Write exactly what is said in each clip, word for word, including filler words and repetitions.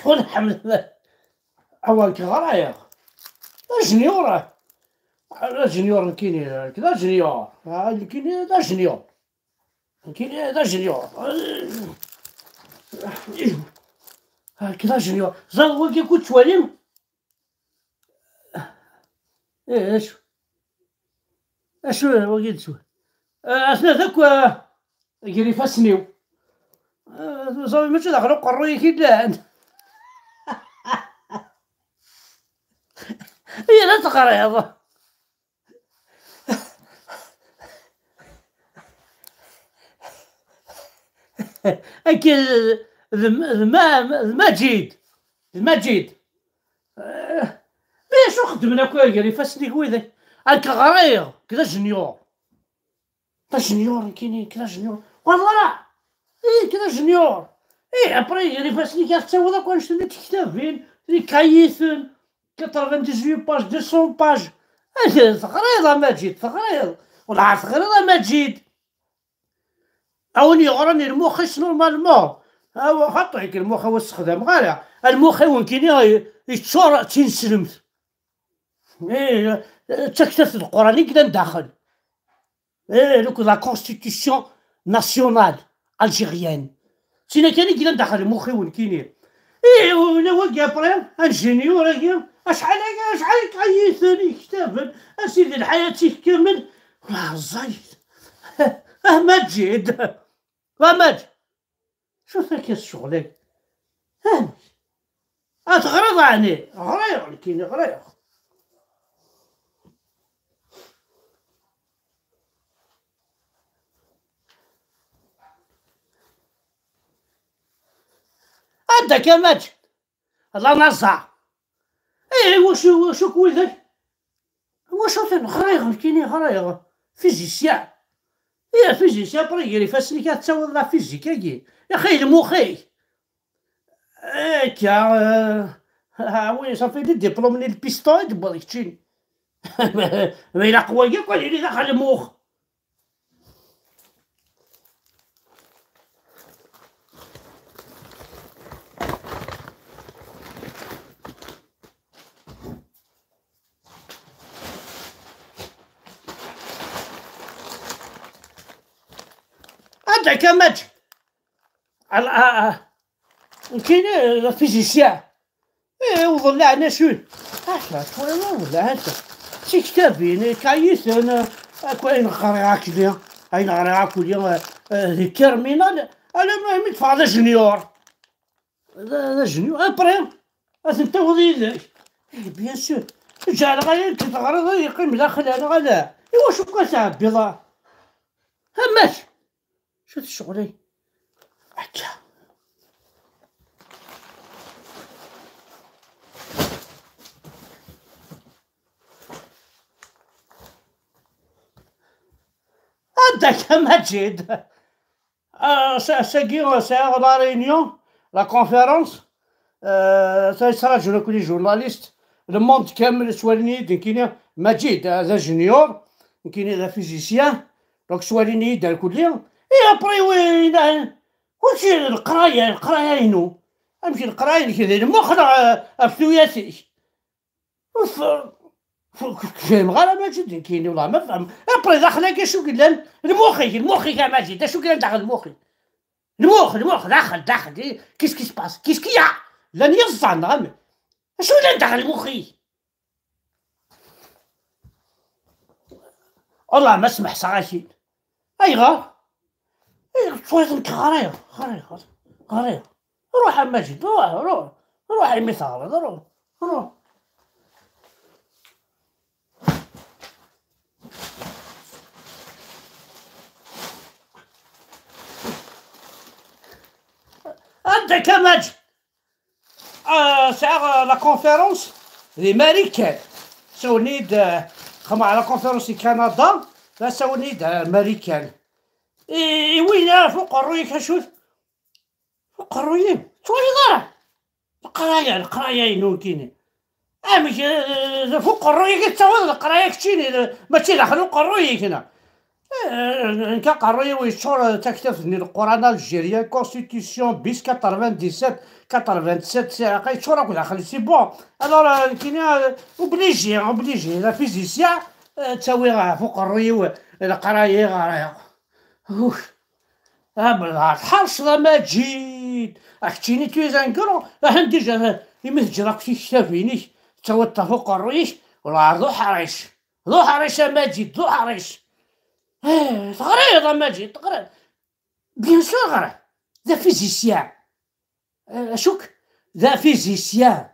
Ur ḥemmleɣ. Awa, nekk ɣriɣ. D ajenyur. D ajenyur nekkini, nekk d ajenyur. Ah, nekkini d ajenyur. Nekkini d ajenyur. Ah, nekk d ajenyur. Ẓer wagi akk ttwalim. Eh, acu? Acu wagi d ttwa-, ah, atna d akk, ah, gar ifassen-iw. Ah, ẓer mačči daxel uqerruy-ik i llan. Yella teɣriḍ. Akka d, d, d ma-, d Maǧid. D Maǧid. Eh, mais acu xeddmen akk gar ifassen-ik widak? Nekk ɣriɣ, nekk d ajenyur. D ajenyur, nekkini, nekk d ajenyur. Voilà! Eh, nekk d ajenyur. Eh, après, gar ifassen-ik ad tettawiḍ akk annect-nni n tektabin, ikayiten, quatre-vingt-dix-huit pages, deux cents pages. Eh, teɣriḍ a Maǧid, teɣriḍ. Wellah teɣriḍ a Maǧid. A win yeɣran i lmux-is normalement. Awa, xaṭi, lmux-iw ur sexdameɣ ara. Lmux-iw nekkini yeččur d tineslemt. Eh, d taktabt n Leqran i yellan daxel. Eh, donc la constitution nationale algérienne. Sina kan i yellan daxel lmux-iw nekkini. Eh, wala wagi après, ingénieur-agi, acḥal aya, acḥal ikayiten, iktaben, a sidi lḥayat-ik kamel. Wa, ẓẓayet. Ah, Maǧid. Wa, Maǧid. Cuf akka ccɣel-agi. Amek? Ah, teɣriḍ ɛni? Ɣriɣ, nekkini ɣriɣ. Anda akka Maǧid? La NASA. Eh, wacu, wacu akk widak? Wacu ten ɣriɣ, nekkini ɣriɣ. Physicien. Eh, physicien, après gar ifassen-ik ad tettawiḍ la physique-agi. Yaxi lmux-ik. Akka, eh, ah oui, ça fait des diplômes n lpiston i d-tewwiḍ keččini. Ma ilaq wagi akk ad yili daxel lmux. Anda akka Maǧid? Ala, ah, ah. Nekkini d afizisyaan. Eh, wḍen leɛna cwi. Ata, twalaḍ, wala ata. Tiktabin, ikayiten, akk ayen ɣriɣ akli, ayen ɣriɣ akli, eh, eh, di terminal, alamma mi teffeɣ d ajenyur. D, d ajenyur. Après, ad ten-tawiḍ yid-k. Eh, bien sûr. Ǧeɛleɣ aya, nekk teɣriḍ, ad yeqqim daxel, neɣ ala? Iwacu kan teɛbiḍ, a? Amek? Acu d ccɣel-agi? Akka. Anda-k a Maǧid? Ah, ass-, ass-agi sɛiɣ la réunion, la conférence. Euh, ça yettṛaǧun akk les journalistes. Le monde kamel ttwalin-iyi-d nekkini, Maǧid, ah, d ajenyur, nekkini d afizisyaan. Donc ttwalin-iyi-d irkelli. Et après, oui, la, wacu leqraya, leqraya-inu? Amek leqraya-inek di lmux neɣ, eh, ɣef tuyat-ik? Uf, uf, ur fhimeɣ ara Maǧid nekkini, wellah ma fehmeɣ. Après daxel-agi acu yellan? Lmux-ik, lmux-ik a Maǧid, acu yellan daxel lmux-ik? Lmux, lmux, daxel, daxel. Qu'est-ce qui se passe? Qu'est-ce qu'il y a? Llan yeẓẓan, neɣ amek? Acu yellan daxel lmux-ik? Wellah ma smeḥseɣ-ak-in. Ayɣer? Ayɣer tettwaliḍ nekk ɣriɣ, ɣriɣ, ɣriɣ? Ruḥ a Maǧid, ruḥ, ruḥ, ruḥ imi teɣriḍ, ruḥ, ruḥ. Anda-k a Maǧid? Ah, sɛiɣ, ah, la conférence di Marikan. Sawlen-iyi-d, ah, xedmeɣ la conférence di Kanada, la sawlen-iyi-d, ah, Marikan. I, i winna ɣef uqerruy-ik acu-t? Uqerruy-im? Twaliḍ ara? Leqraya, leqraya-inu nekkini. Amek, eh, ɣef uqerruy-ik i tettawiḍ leqraya keččini, d, mačči daxel uqerruy-ik, neɣ? Eh, nekk aqerruy-iw yeččur d taktabt-nni n Leqran Algérien, constitution bis quatre-vingt-dix-sept, quatre-vingt-sept, sɛiqa yeččur akk daxel, c'est bon. Alors, euh, nekkini, euh, obligé, obligé, la physicien, euh, ttawiɣ ɣef uqerruy-iw, leqraya i ɣriɣ. Uf. Ah, bellah, tḥerceḍ a Maǧid. Ah, keččini tu es un grand. Ah, déjà, imi teǧǧiḍ akk tiktabin-ik, tettawiḍ ɣef uqerruy-ik, wellah d uḥric. D uḥric a Maǧid, d uḥric. Eh, teɣriḍ a Maǧid, teɣriḍ. Bien sûr ɣriɣ. D afizisyaan. Eh, acu-k? D afizisyaan.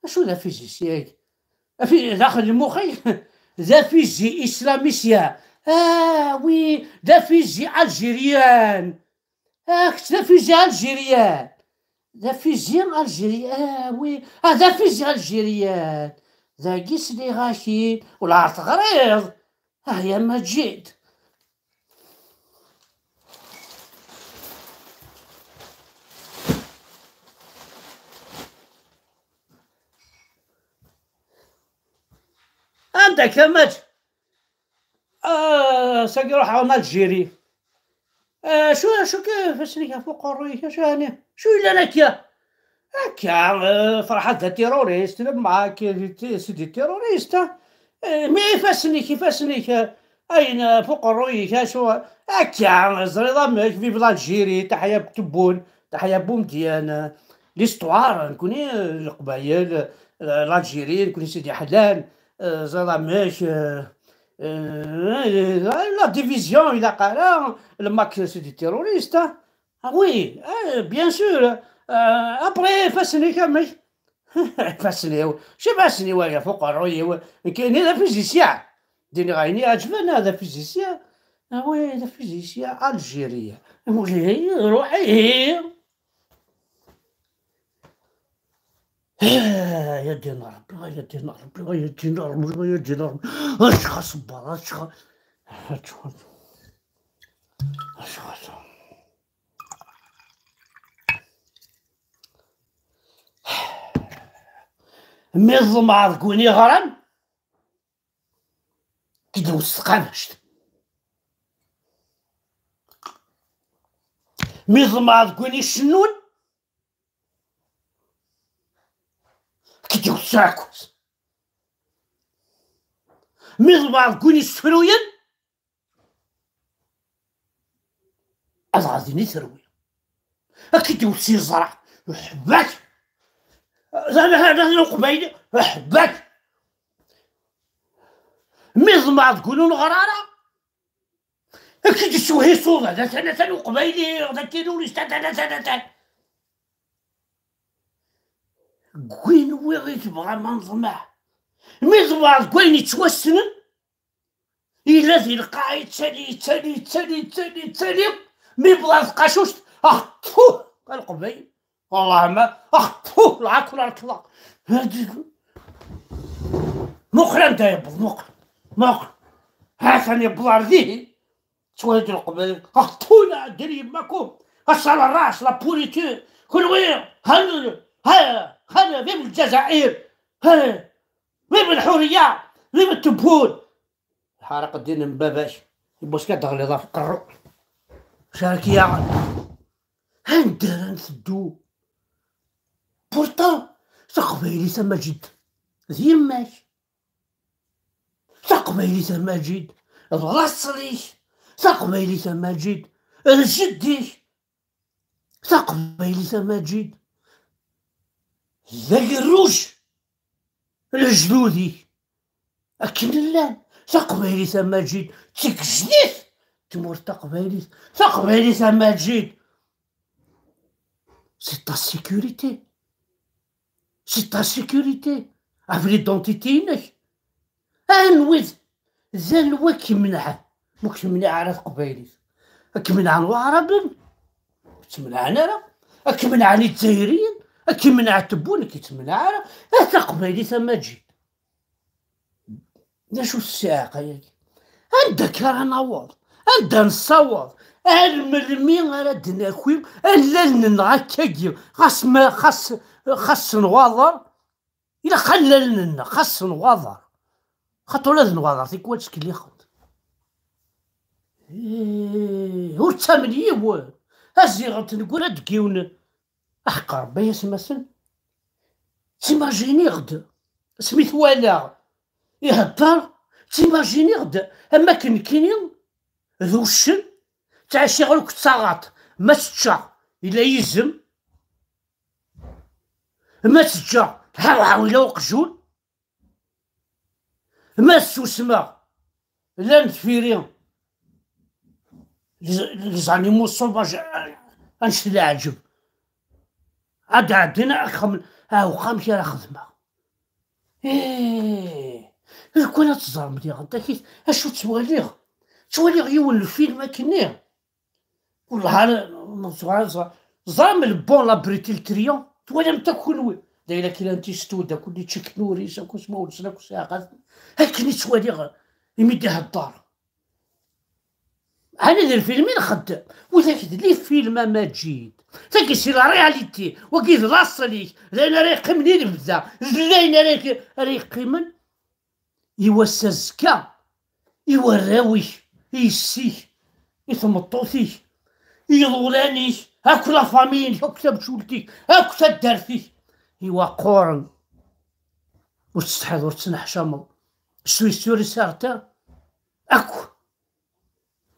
Acu d afizisyaan? Afi-, daxel lmux-ik? D afizi islamisyan. Ah, oui, d afizi algérien. Ah, kečč d afizi algérien. D afizi algérien, ah, oui. Ah, d afizi algérien. Dagi sliɣ-ak-id. Wellah teɣriḍ. Ah, ya Maǧid. Anda-k a Maǧid? Ah, sagi ruḥeɣ en Algérie. Ah, acu, acu k-, ifassen-ik ɣef uqerruy-ik, acu ɛni? Acu yellan akka? Akka, euh, Ferḥat d terroriste, le Mac, c'est des terroristes, hein. Euh, mais ifassen-ik, ifassen-ik, euh, ayen, euh, ɣef uqerruy-ik, acu, akka, ẓriḍ amek, vive l'Algérie, taḥya Tebboune, taḥya Boumediene, euh, l'histoire, nekkni, euh, Leqbayel, euh, l'Algérie, nekkni Sidi Ḥellan, euh, ẓriḍ amek, euh, euh, la division, ilaq ara, le Mac, c'est des terroristes, hein. Ah oui, euh, bien sûr. Euh, après, ifassen-ik amek? Ifassen-iw, mačči ifassen-iw, aya ɣef uqerruy-iw. Nekkini d afizisyaan. Dini ɣayni ɛeǧben, ah, d afizisyaan. Ah oui, d afizisyaan algérien. Ihi, ruḥ, ihi. Ah, ya ddin Ṛebbi, ya ddin Ṛebbi, ya ddin Ṛebbi, ya ddin Ṛebbi. Acḥal ṣebber, acḥal, acḥal, acḥal. Mi ḍemɛeɣ deg win yeɣran, k-id-tewwet tqabact. Mi ḍemɛeɣ deg win icennun, k-id-tewwet taɛekkazt. Mi ḍemɛeɣ deg win yessefruyen, ad ɣadin i terwi. Ad k-id-iwet s yeẓra. Ḥbak. D anahan n uqbayli. Ḥbak. Mi ḍemɛeɣ deg win ur neɣri ara, ad k-id-isewhi ṣṣuda. D atan, atan uqbayli, d atirurist, atan, atan, atan. Deg win wiɣ i tebɣam ad neḍmeɛ. Mi ḍemɛeɣ deg wayen yettwassnen, yella di lqaɛa yettali, yettali, yettali, yettali, yettali, mi yewweḍ ɣer tqacuct, ax, tfu, a Leqbayel. Wellah ma, ax, tfu, lɛakul ar kla. Muqel anda yewweḍ, muqel, muqel. Ha-t-an yewweḍ ar dihin. Ttwali-d Leqbayel, ax, tfu, la, diri yemmakum. Ass-a la race, la pourriture. Kenwi, ha, ha, ha, vive Lezzayer. Ha, vive lḥuriya, vive Tebboune. Ḥaraq ddin n baba-k, yiwwas kan d-teɣliḍ ɣef uqerru. Carek-iyi-aɣ. Anda ara nteddu? Pourtant, taqbaylit a Maǧid d yemma-k. Taqbaylit a Maǧid d laṣel-ik. Taqbaylit a Maǧid d jeddi-k. Taqbaylit a Maǧid d agerruj n lejdud-ik. Akken llan. Taqbaylit a Maǧid d tigejdit n tmurt taqbaylit. Taqbaylit a Maǧid, c'est ta sécurité. C'est ta sécurité ɣef l'identité-inek. Anwi d, d anwa k-imenɛen? Ma ur k-temniɛ ara teqbaylit, ad k-menɛen waɛraben? Ur k-ttmenɛen ara. Ad k-menɛen izzayriyen, ad k-imenɛen Tebboune, ur k-ittmenɛen ara. Ah, taqbaylit a Maǧid. D acu tessiɛqa-yagi? Anda akka ara naweḍ? Anda nessaweḍ? Ar melmi ara d-naki allalen-nneɣ akkagi? Xas ma, xas, xas s nwaḍer, ilaq allalen-nneɣ, xas s nwaḍer. Xaṭer ula d nwaḍer tikwal ttkellixen-t. Eh, ur ttamen yiwen. Aziɣ n tneggura deg yiwen. Aḥeqq Rebbi ay atmaten. Timajiniɣ-d asmi t-walaɣ ihedder, timajiniɣ-d am akken nekkini d uccen, ttɛiciɣ akk d taɣaṭ, ma tečča yella yizem, ma teǧǧa tḥawḥaw yella uqjun, ma ssusmeɣ llan deffir-i les, les animaux sauvages, annect leɛǧeb. Ad ɛeddin ad xemmen, ah, amek ara xedmeɣ? Ih, lukan ad teẓrem diɣen takit acu ttwaliɣ. Ttwaliɣ yiwen n lfilm akkenni. Wellah ara, ẓram le bon, la brute, le truand. Twalam-t akk kunwi. D ayen akkin anti stud akk, Chuck Norris akk, isma-nsen akk saɛqaten. Akken i ttwaliɣ imi d-ihedder. Ɛni d lfilm i nxeddem? Widak d les films a Maǧid. Tagi c'est la réalité. Wagi d laṣel-ik. D ayen ara yeqqimen i lebda. D ayen ara, ara yeqqimen i wass azekka, i warraw-ik, i yessi-k, i tmeṭṭut-ik, i yiḍulan-ik, akk la famille-inek, akk tamcult-ik, akk taddart-ik, i waqquren. Ur tsetḥiḍ, ur tettneḥcameḍ. Suis sûr et certain. Akk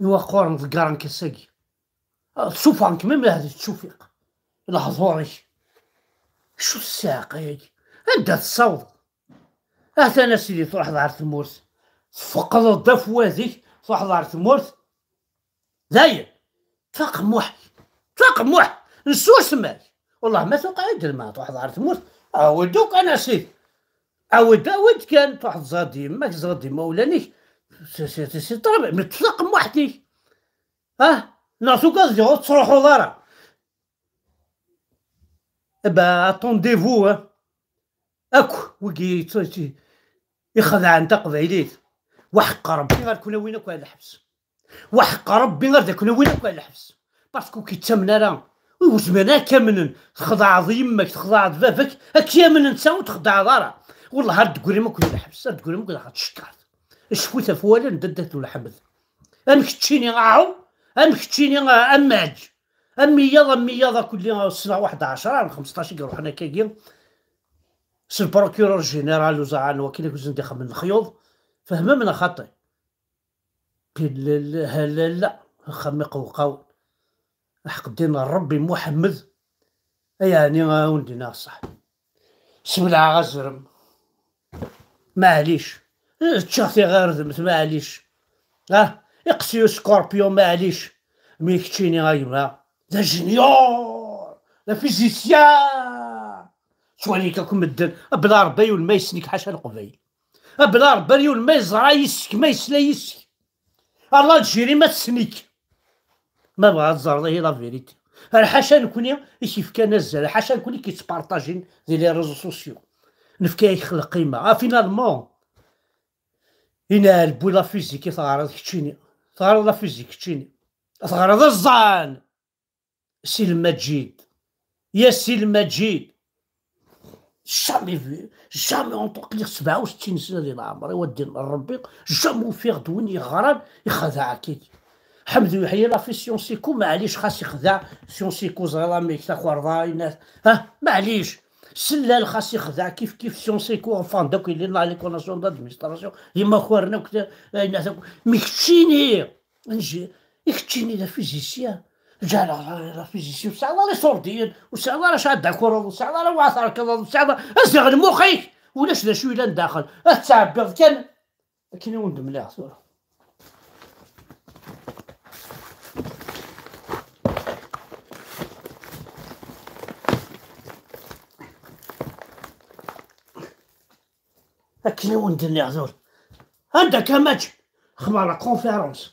i waqquren ḍeggaren-k ass-agi. Ṣufan-k, même ahat tettcufiq lehḍur-ik. Acu ssiɛqa-agi? Anda tessawḍeḍ? Atan a sidi, truḥeḍ ɣer tmurt, tfeqdeḍ-d afwad-ik, truḥeḍ ɣer tmurt. Dayen, tfaq Muḥ, tfaq Muḥ, nsusem-ak. Wellah ma tuqeɛ-id lmeɛna, truḥeḍ ɣer tmurt, awi-d akk kan a sidi. Awi-d, awi-d kan, truḥeḍ tẓaḍ yemma-k, tẓaḍ imawlan-ik. C'est, c'est, c'est, c'est très bien, mais tfaq Muḥ-ik. Ah, neɣ tugadeḍ ur tettruḥuḍ ara. Eh ben, attendez-vous, hein. Akk wigi ixedɛen taqbaylit, waḥeqq Rebbi ar ken-awin akk ar lḥebs. Waḥeqq Rebbi ar d ken-awin akk ar lḥebs. Parce que ur k-ittamen ara. Ur zmiren ara k-amnen. Txedɛeḍ yemma-k, txedɛeḍ baba-k, ad k-yamen netta ur txedɛeḍ ara. Wellah ar d-teggrim akk di lḥebs, ar d-teggrim akk daxel tcekkart. Cfut ɣef wallen n daddat n Lḥmed. Am keččini aɛu, am keččini a, am maǧ. Am iyaḍ, am iyaḍ, akulli ssneɣ waḥed ɛecra neɣ xemseṭṭac i iruḥen akkagi s le procureur général uzaɛan wakin akk zend ixemmen lexyuḍ. Fehmem neɣ xaṭi? Pilala, halala, axxam iqewqawen. Aḥeqq ddin n Rebbi Muḥemmed. Ay ɛni a wen-d-iniɣ ṣṣeḥ? Sebleɣ azrem. Maɛlic. Ččiɣ tiɣirdemt, maɛlic. Ah, iqsi uscorpion, maɛlic. Mi keččini a gma, d ajenyur, d afizisyan. Ttwalin-k akk medden. Abla Rebbi yiwen ma yessen-ik ḥaca Leqbayel. Abla Rebbi yiwen ma yeẓra yis-k, ma yesla yis-k. A l'Algérie ma tessen-ik. Ma bɣa ad teẓreḍ ihi la vérité. Ar ḥaca nekni i k-ifkan azal, ḥaca nekni i k-yettpartajin di les réseaux sociaux. Nefka-yak lqima. Ah, finalement, inɛel bu la physique i teɣriḍ keččini. Teɣriḍ la physique keččini. Teɣriḍ iẓẓan. Si Lmaǧid. Ya Si Lmaǧid. Jamais vu, jamais entendu. Lliɣ sebɛa u settin sna di leɛmer-iw, a ddin n Rebbi, jamais ufiɣ-d win yeɣran ixdeɛ akkagi. Ḥmed Uyeḥya la fi Sciences Éco, maɛlic xas ixdeɛ Sciences Éco, ẓriɣ amek takerḍa, ha, maɛlic. Sellal xas ixdeɛ kif kif Sciences Éco, enfin, d akk yelli n la École nationale d'administration, d imakaren akk, ayen akk. Mi keččini, Anji, i keččini d afizisyan. Ǧeɛleɣ d afizisyan, ur tesɛiḍ ara iṣurdiyen, ur tesɛiḍ ara acu ad d-takureḍ, ur tesɛiḍ ara wa terkeḍ, ur tesɛiḍ ara, aziɣ lmux-ik, ulac d acu yellan daxel, ad tettɛebbiḍ kan. Akken i wen-d-mliɣ tura. Akken i wen-d-nniɣ tura. Anda akka mačči? Xemmeɣ la conférence.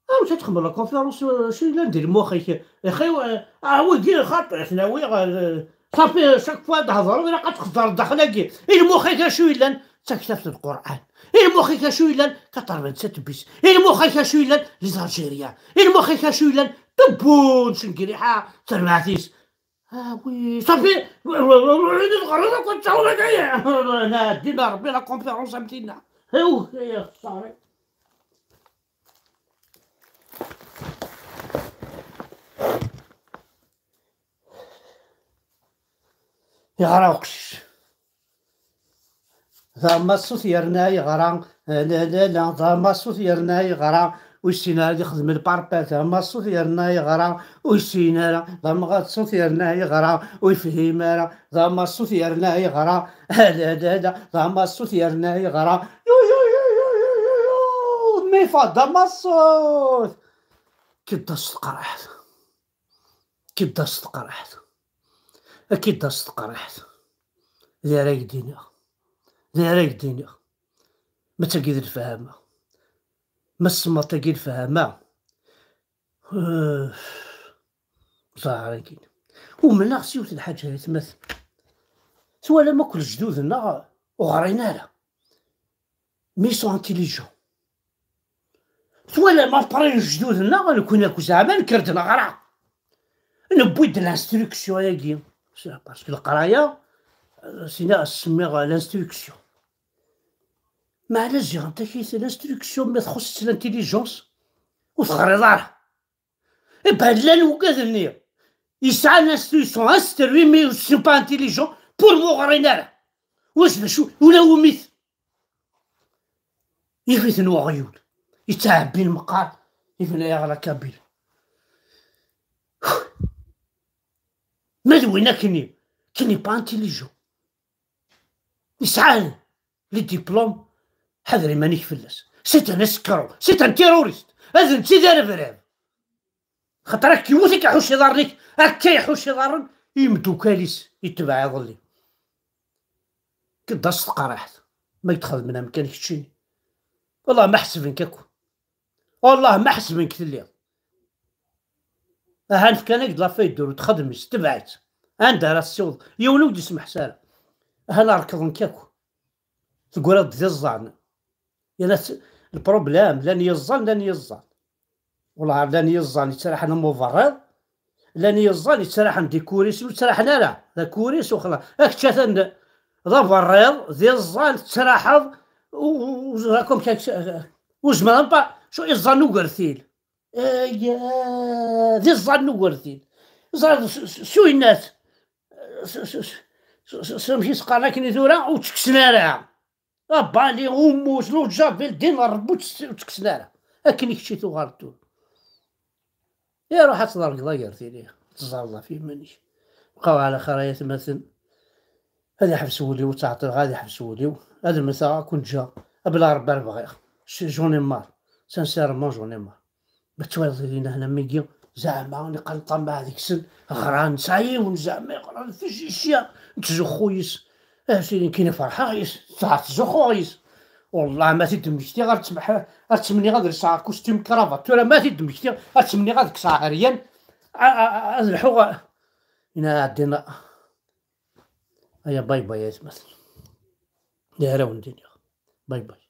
Amek ad txemmeḍ la conférence, euh, acu yellan di lmux-ik? Ixi-, euh, ah, wigi xaṭi, ad ten-awiɣ, euh, safi, chaque fois ad d-thedreḍ, ilaq ad txeddreḍ daxel-agi. I lmux-ik acu yellan? D taktabt n Lqur'an. I lmux-ik acu yellan? Quatre-vingt-sept bis. I lmux-ik acu yellan? Les Algériens. I lmux-ik acu yellan? Tebbu n Cengriḥa, terbaɛt-is. Ah oui, safi, ur d-teɣriḍ akk ad tawiḍ aya. Nɛeddi neɣ Rebbi la conférence am tinna. Aw, ay xsara. Yeɣra uqcic. Tamaṣut yerna yeɣra, la, la, la, tamaṣut yerna yeɣra, ur yessin ara ad yexdem lparpal, tamaṣut yerna yeɣra, ur yessin ara, tamaṣut yerna yeɣra, ur yefhim ara, tamaṣut yerna yeɣra, la, la, la, tamaṣut yerna yeɣra, yu, yu, yu, yu, yu, yu, yu, mi fa tamaṣut. Kidda s tqerɛet. Kidda s tqerɛet. Kidda s tqerɛet. D ara k-d-iniɣ. D ara k-d-iniɣ. Ma d tagi d lefhama. Ma tsemmaḍ tagi lefhama. Uf. Ẓer-agi. Umneɣ s yiwet n lḥaǧa, ay atmaten. Twalam akk lejdud-nneɣ ur ɣrin ara. Mais ils sont intelligents. Twalam après lejdud-nneɣ, nekkni akk zeɛma nekker-d neɣra. Newwi-d l'instruction-agi. Parce que leqraya, euh, sina semmiɣ l'instruction. Meɛna ziɣen takit l'instruction, ma txuṣṣ l'intelligence, ur teɣriḍ ara. Eh ben, llan wugad-nni yesɛan l'instruction, instruit, mais ils sont pas intelligents, pour ur ɣrin ara. Ulac d acu, ula wumit. Yif-iten uɣyul, yettɛebbin meqqar, yebna yaɣ la kabyle. Ma d win akkenni, qui n'est pas intelligent. Yesɛa les diplômes, ḥader iman-ik fell-as. C'est un escroc, c'est un terroriste. Ad nti d arebrab. Xaṭer akka iwet, akka iḥuc iḍarren-ik, akka iḥuc iḍarren i yimdukal-is yetbeɛ iḍelli. Kidda s tqerɛet. Ma k-d-xedmen amkan keččini. Wallah ma ḥesben-k akk. Wallah ma ḥesben-k telliḍ. Ahan fkan-ak-d la feuille de route, xdem-itt, tebɛ-itt. Anda ara tessiweḍ? Yiwen ur k-d-ismeḥs ara. Ahan rekḍen-k akk. Tegreḍ-d d iẓẓan. Yal ass, lproblem, llan yiẓẓan, llan yiẓẓan. Wallah, llan yiẓẓan yettraḥen am uberriḍ, llan yiẓẓan yettraḥen d ikuris, ur ttraḥen ara, d akuris u xlaṣ. A kečč atan d aberriḍ, d iẓẓan tettraḥeḍ, u, u, u, rakom kak-, ur zmireɣ pa, iẓẓan n ugertil. Aya, d iẓẓan n ugertil. Ẓer s, s, s uyennat. S, s, s, s, s, s, amek i s-qqaren akken i tura, ur ttekksen ara. Abali, ummus, luǧa, bildin, Rebbi ur ttekksen ara. Akken i kečč i tuɣaleḍ tura. Iruḥ ad tḍergeḍ agertil-ik, teẓẓareḍ ɣef yiman-ik. Bqaw ɛla xir ay atmaten. Ad iḥbes wul-iw, ur ttɛeṭṭileɣ, ad iḥbes wul-iw. Ad mmteɣ, ad ken-ǧǧeɣ. Abla Rebbi ar bɣiɣ. J'en ai marre. Sincèrement, j'en ai marre. Ma twalaḍ din hna migi, zeɛma neqqen ṭṭamaɛ deg-sen, ɣran, nesɛa yiwen zeɛma yeɣran, fijicya, nettzuxxu yis. Ah, sidi, nekkini ferḥeɣ yis, sɛa ttzuxxuɣ yis. Wallah, ma t-id-mmektiɣ, ar ttmeḥ-, ar ttmenniɣ ad lseɣ kustim kravat. Tura ma t-id-mmektiɣ, ar ttmenniɣ ad kkseɣ ɛeryan, a, a, a, ad lḥuɣ, a, ina ɛeddi, aya, bye bye, ay atmaten. D ara wen-d-iniɣ. Bye bye.